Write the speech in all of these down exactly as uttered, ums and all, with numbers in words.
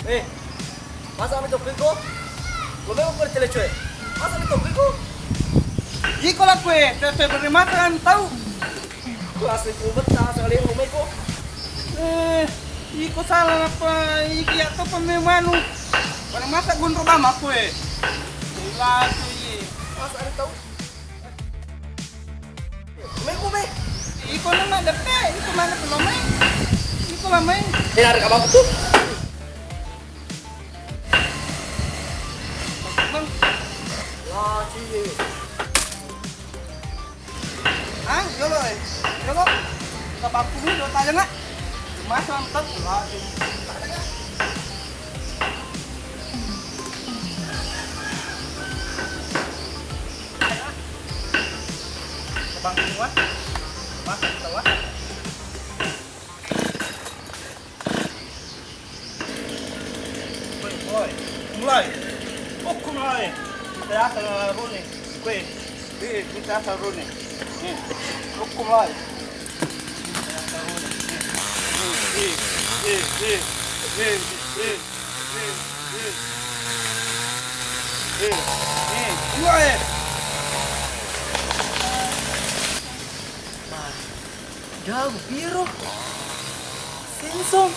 Eh, masa mi tokki ko? Lo memang ko tele coy. Masa mi tokki ko? Iko la kue, tete beri makan tau. Ko asli ku betah sekali lo meko. Eh, iko salah apa? Iki ya to pememanu. Pada masa gondro bama kue. Gila tu ye. Masa ada tau? Meko me. Iko nang mana pe? Iko mana pe lo mai? Iko lo mai? Ini ada kabar tu. Bang. Lah, cie. Ah, yolo, eh. Yolo. Kapakku ni dua tajang, ah. Mas, mantap. Lah, cie. Bang, semua. Mas, tawa. Woi, woi. Mulai. Hukum mulai. Kita asal runi. Woi. Eh, kita asal runi. Eh, hukum mulai. Kita asal runi. Eh, eh, eh, eh, eh, eh, eh, eh, eh, eh, mulai. Jago piro? Sensong.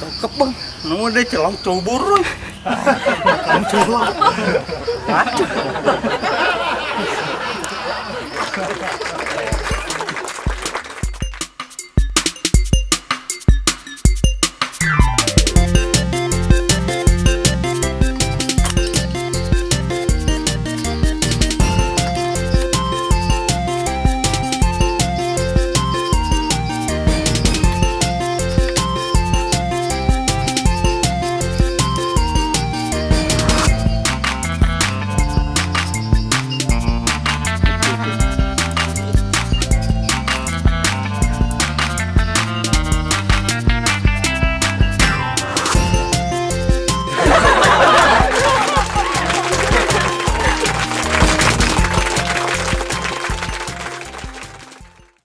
Tokep, Bang. Namo deh celang cobor, Bang. Celang cobor. Aduh.